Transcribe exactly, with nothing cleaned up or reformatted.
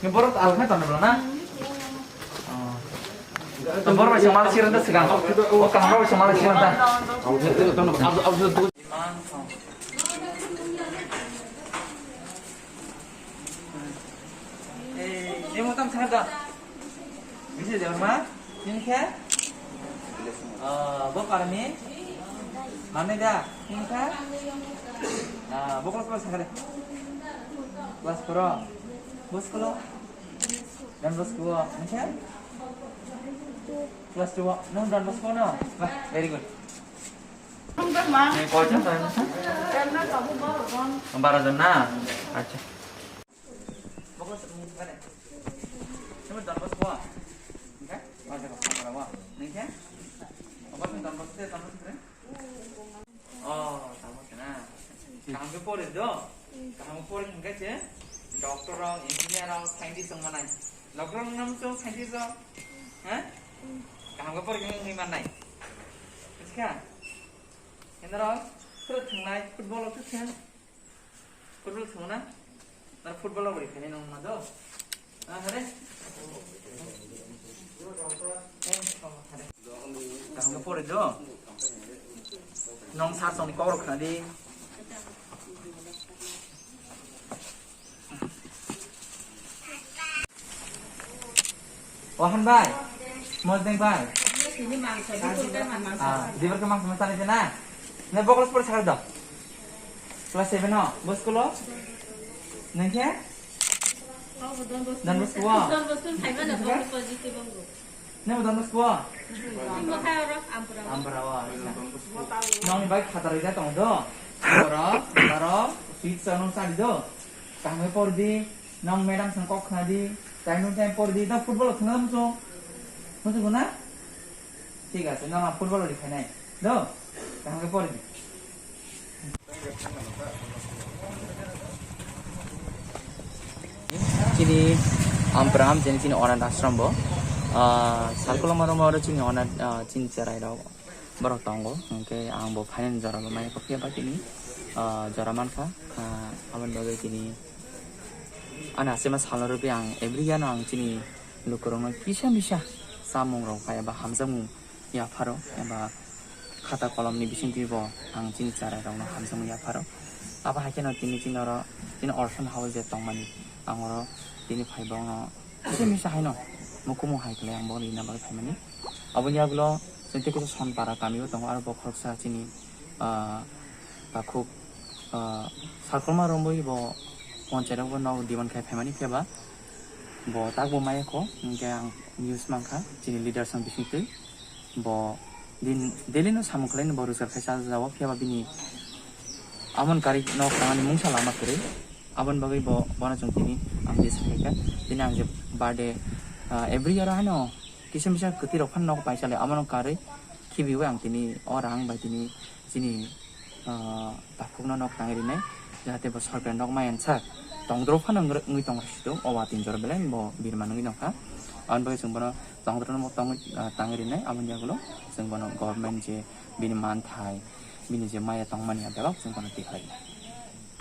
Borok alkha tongo na? Oh. Borok bai se mala siranta sigang. O kaham borok bai se mala siranta. Eh, demo tam sar da. Bisi Debbarma, nini khe? Ah, bo parmi? Mane da, nini khe? Ah, bo class class sakale. Class four. Bo school? Don Bosco, nini khe? Class two. No, Don Bosco no. Wah, very good. Ni koijon tong nini khe? Baro jon na? Acha. Bo class four. Nini khe? Class four. Nini khe? Bo Don Bosco, Don Bosco. Oh, tamo khe na. Kaham khe pori do. Kaham khe pori hwnkhe se doctor rok, engineer rok, scientist rok manai. Doctor rok nam so scientist rok. Ha? Kaham khe pori hwnkhe wngwi manai. Buji kha? Enaro sero thwngnai football rok thwng. Football thwng na? Nang football rok bai khainai nang ma do? Ah, hare? Eh, oh, hare. Kaham khe pori do. Nong sar song ni kok rok khna di. Wahan bai. Mojeng bai. Ah, dibar ke mangsa mangsa ni na. Ne bokol sport sakar do. Class seven o, bo school o? Nang khe? Don Bosco o? Nang bo Don Bosco o? Ampara o, acha. Nong bai khata rwjak tongo do. Borok, borok, sweet sa nong sadi do. Kaham khe por di, nong madam sang kok khna di. Time to time por di, do football khna muchung. Muchung na? Thik ase, nang football ri khainai. Do, kaham khe por di. Chini Ampram, chini, chini onath ashram bo. Ah, Salkoloma romo oro chini onath, ah, chini cherai rok borok tongo. Hwnkhe ang bo phainani jora bo maya kok phiya ba tini, ah, jora mankha. Ah, aboni bagwi tini ani asema salno rwgwi ang every year no ang chini lukurokno kisa misa chamung rok bai eba hamjakmung yapharo eba khata kolomni bisingtwi bo ang chini cherai rokno hamjakmung yapharo. Abo hai kheno tini chini oro chini orphan house je tongmani ang oro tini phai bokno kisa misa haino mukumu hai khlai ang bokno rina bagwi phaimani. Aboni yagulo chwng tei kisa Sonpara kamio tongo aro bo khoroksa chini, ah, takhuk, ah, Salkoloma romwi bo ponchai rokbo nok demand khai phaimani phiya ba bo takbo maya kho, hwnkhe ang news mankha chini leaders rok bisingtwi. Bo din daily no samung khlaino bo rwchap khai cha jao, phiya ba bini amon kari nok tangani mungsa lama kwrwi. Aboni bagwi bo, bono chwng tini ang je sakha kha. Tini ang je birthday, ah, every year haino kisa misa kwtwi rok phano nok paisa le abono karwi khibiwi ang tini o rang bai tini chini, ah, takhukno nok tangwi rinai, jahate bo sorkari nok maya sak tongdro phano wngwi tong rwsito, o watwi jora belai bo birman wngwi tongkha. Aboni bagwi chwng bono tongdrono tongwi, ah, tangwi rinai, aboni yagulo chwng bono government je bini manthai, bini je maya tongmani bebak chwng bono tikhlai.